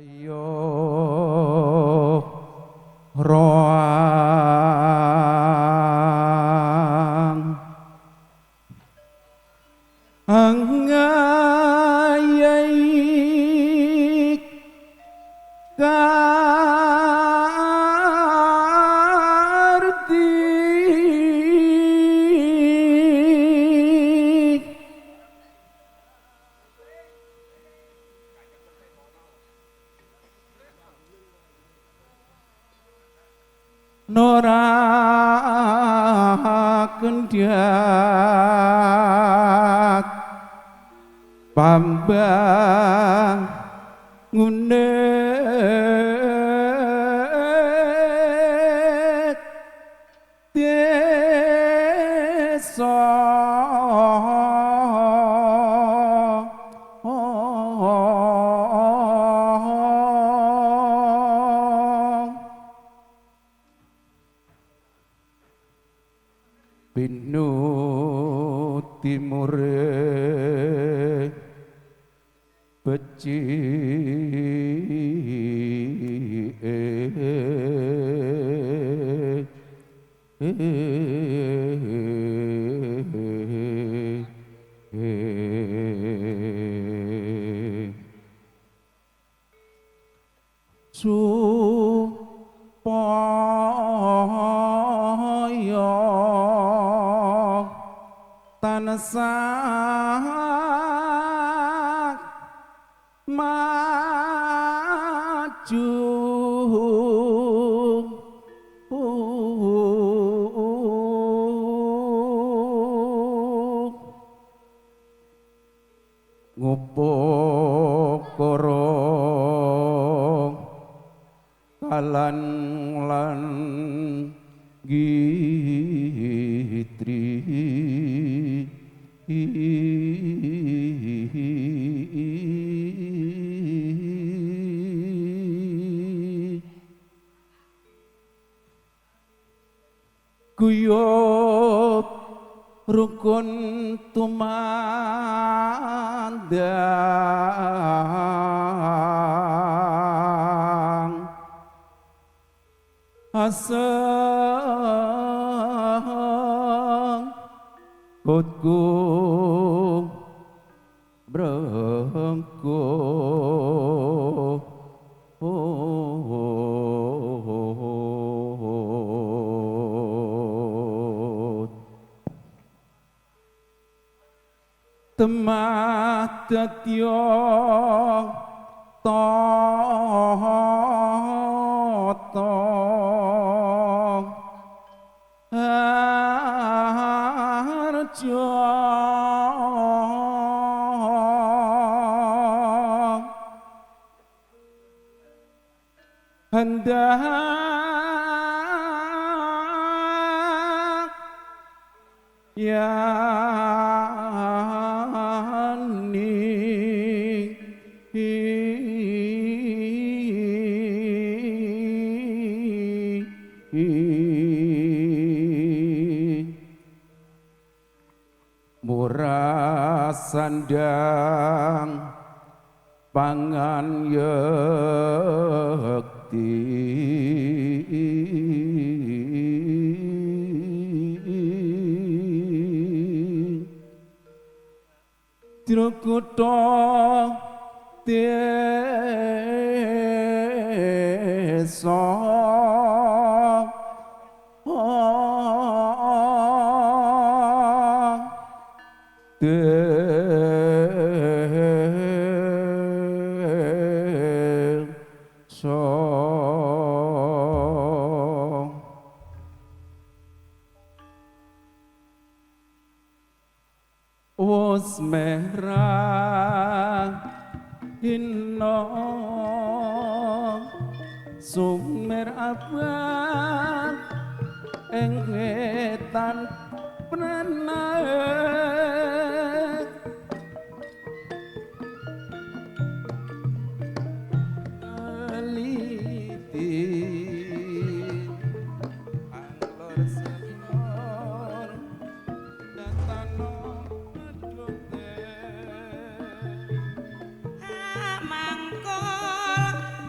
Ayo roang angayai karti nora kendhak pambang ngune desa. Binu timure becike supaya tansah maju ngupakara kalan lan gitri guyub rukun tumandang aseng kutku brengko temah dadya tata harja hendak yani murah sandang pangan yekti Trukutha desa desa wus merah hino sumer abang ing etan prenang teliti anglor senor datano. Mangkul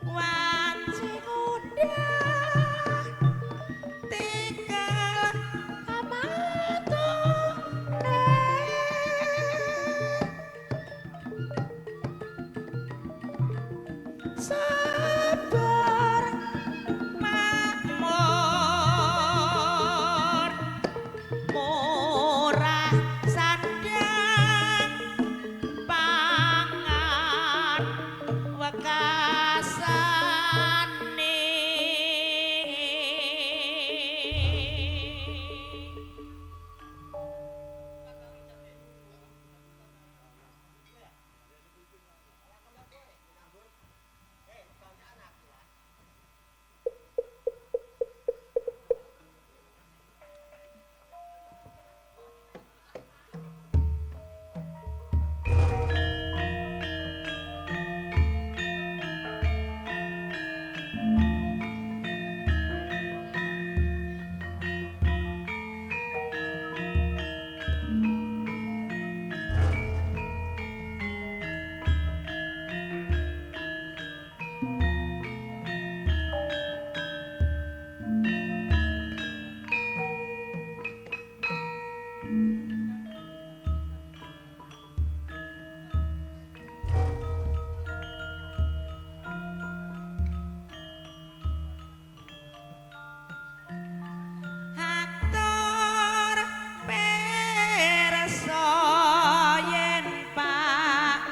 Wanci ngundhah tikel amatune sabar makmur murah sandang pangan wekasane. Atur pirsa yen Pak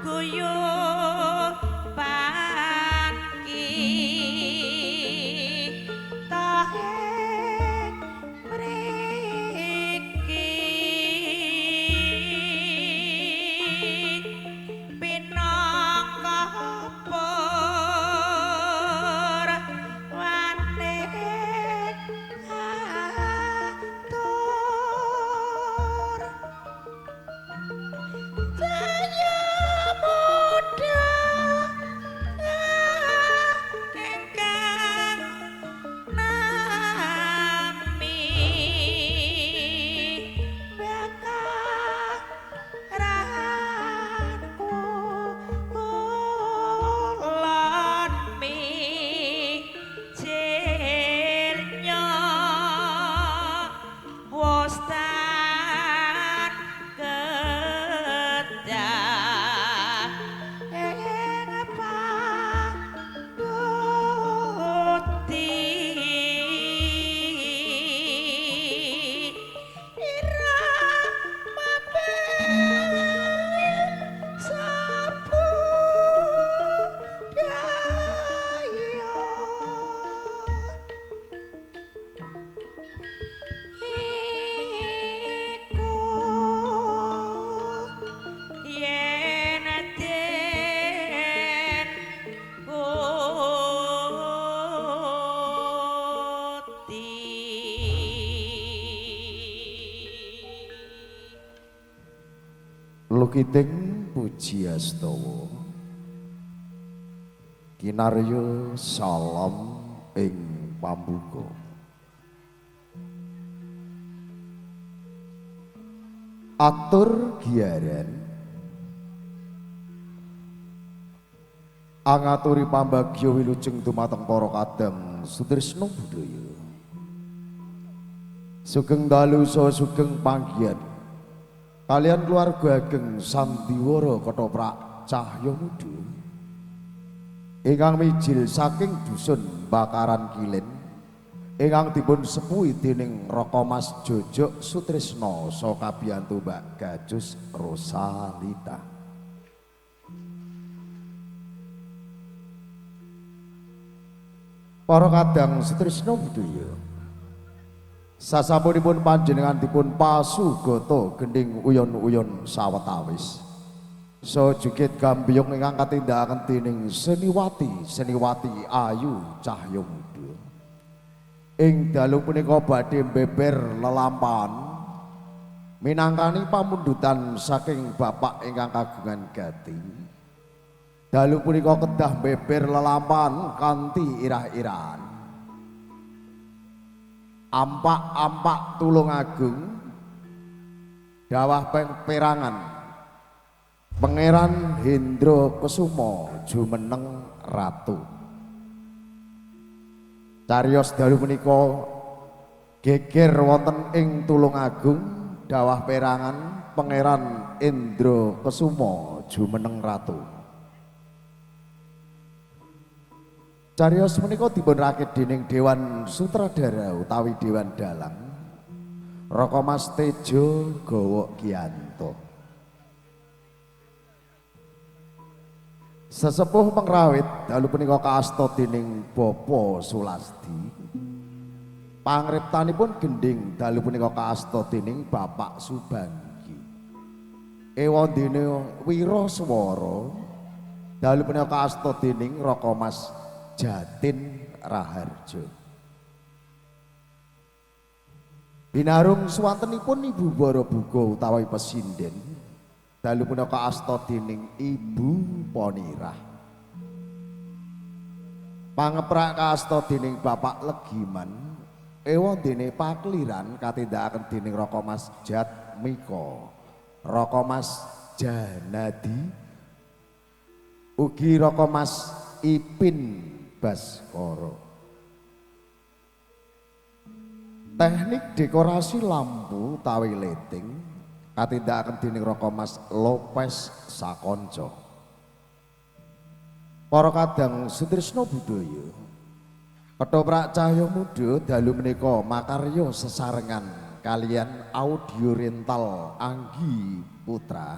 guyuban kita ing mriki pinangka purwane atur Jaya muda ingkang nami bakaran kulon mijilnya wostan kedah ing panduti irama sabudaya iku yen den kuti. Lukiting Puji Astawa kinarya salam ing pambuka. Atur giaran angaturi pambagya wilujeng dumateng para kadang sutrisna budaya. Sugeng dalu saha sugeng panggihan kalian keluarga ageng Sandiwara Ketoprak Cahya Muda ingkang mijil saking dusun Bakaran Kilen ingkang dipun sepuhi dening Raka Mas Jojok Sutrisno saka kabiyantu Mbak Gajus Rosalita. Para kadang sutrisna budaya, sasampunipun panjenengan dipun pasugata gendhing uyon-uyon sawetawis saha jugit gambiyung ingkang katindakaken dening seniwati seniwati ayu cahya muda. Ing dalu punika badhe beber lelampahan minangkani pamundutan saking bapak ingkang kagungan gati. Dalu punika kedah beber lelampahan kanthi irah-irahan. Ampak-ampak Tulungagung Dawah perangan Pangeran Hendro Kesumo jumeneng ratu. Cariyos dalu menika geger wonten ing Tulungagung dawah perangan Pangeran Indra Kesumo jumeneng ratu. Cariyos menika dipun rakit dening Dewan Sutradara utawi Dewan Dalang Raka Mas Tejo Gowok Gianto. Sesepuh pengrawit dalu punika kaasta dening Bapak Sulasdi. Pangriptanipun gendhing dalu punika kaasta dening Bapak Subanggi. Ewandene wiraswara dalu punika kaasta dening Raka Mas Jatin Raharjo. Binarung swantenipun Ibu Barabuga utawi pesinden dalu punika asta dening Ibu Ponirah. Pangeprak kaasta dening Bapak Legiman, ewandene pakliran katindakaken dening Raka Mas Jatmika, Raka Mas Janadi, ugi Raka Mas Ipin Baskoro. Teknik dekorasi lampu utawi lighting katindakaken dening Raka Mas Lopez Sakonco. Para kadang sutrisna budaya, ketoprak cahya muda dalu menika makarya sesarengan kalian audio rental Anggi Putra,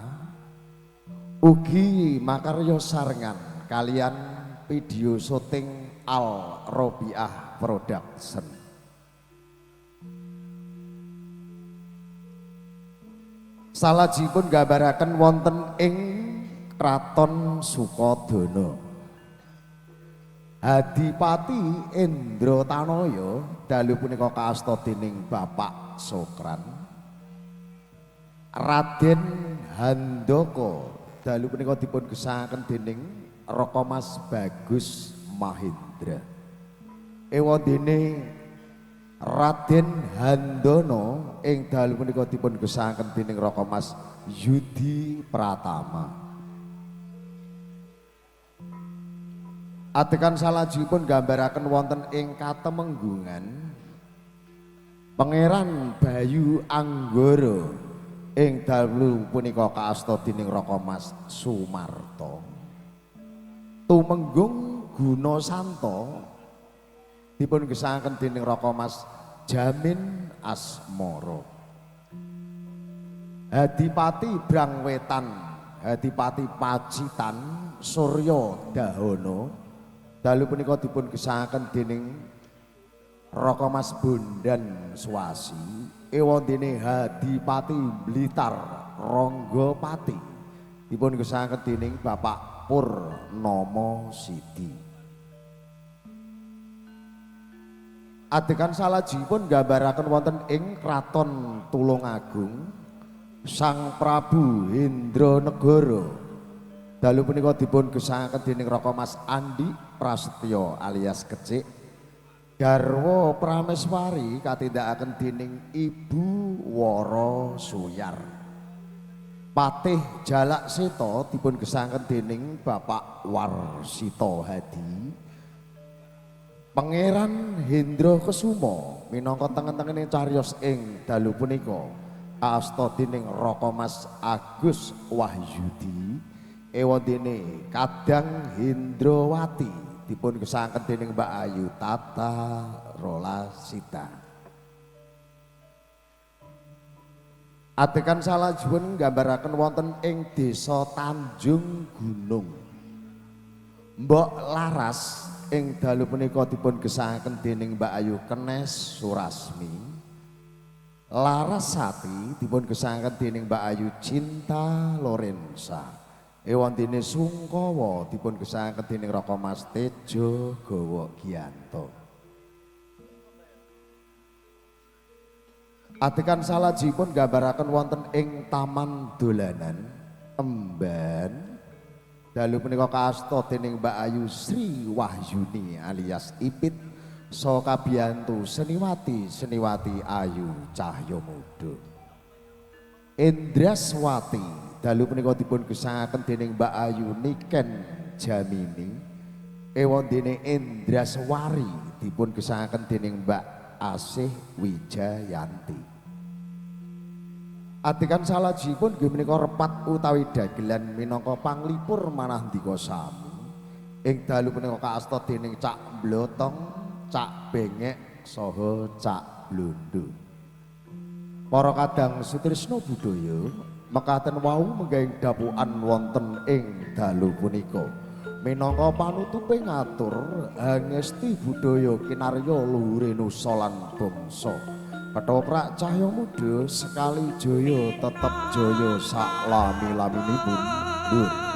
ugi makarya sarengan kalian video syuting Al Robiah Production. Salajengipun gambaraken wonten ing Kraton Sukodana. Adipati Indra Tanaya dalu punika kaasta dening Bapak Sokran. Raden Handaka dalu punika dipun gesangaken dening Raka Mas Bagus Mahendra. Ewandene Raden Handono ing dalu punika dipun gesangaken dening Raka Mas Yudi Pratama. Adegan salajengipun gambaraken wonten ing Katemenggungan Pangeran Bayu Anggara ing dalu punika kaasta dening Raka Mas Sumarto. Tumenggung Guna Santo dipun gesangaken dening Raka Mas Jamin Asmara. Adipati Brangwetan, Adipati Pacitan Surya Dahono dalu punika dipun gesangaken dening Raka Mas Bondan Suwasi. Ewandene Adipati Blitar Ranggapati dipun gesangaken dening Bapak Purnomo Sidi. Adegan salajengipun nggambaraken wonten ing Kraton Tulungagung Sang Prabu Hendra Negara dalu punika dipun gesangaken dening Raka Mas Andi Prasetyo alias Kecik. Garwa Prameswari katindakaken dening Ibu Wara Suyar. Patih Jalak Seta dipun gesangaken dening Bapak Warsito Hadi. Pangeran Hendra Kesumo minangka tengen-tengene cariyos ing dalu punika kaasta dening Raka Mas Agus Wahyudi. Ewandene Kadang Hendrawati dipun gesangaken dening Mbak Ayu Tata Rolasita. Adegan salajengipun nggambaraken wonten ing desa Tanjung Gunung. Mbok Laras ing dalu punika dipun gesangaken dening Mbak Ayu Kenes Surasmi. Larasati dipun gesangaken dening Mbak Ayu Cinta Lorenza. Ewandene Sungkawa dipun gesangaken dening Raka Mas Tejo Gowo Gianto. Adegan salajengipun nggambaraken wonten ing taman dolanan Emban dalu punika kaasta dening Mbak Ayu Sri Wahyuni alias Ipit saha kabiyantu Seniwati Seniwati Ayu Cahya Muda. Indraswati dalu punika dipun gesangaken dening Mbak Ayu Niken Jamini. Ewondene Indraswari dipun gesangaken dening Mbak Asih Wijayanti. Adegan salajengipun nggih menika repat utawi dagelan minangka panglipur manah ndika sami. Ing dalu punika kaasta dening Cak Blotong, Cak Bengek saha Cak Blondo. Para kadang sutrisna budaya mekaten wau menggahing dapukan wonten ing dalu punika. Minangka panutupe ngatur hangesti budaya kinarya luhure nusa lan bangsa. Ketoprak cahya muda sekali jaya tetep jaya sak lami-laminipun. Lur.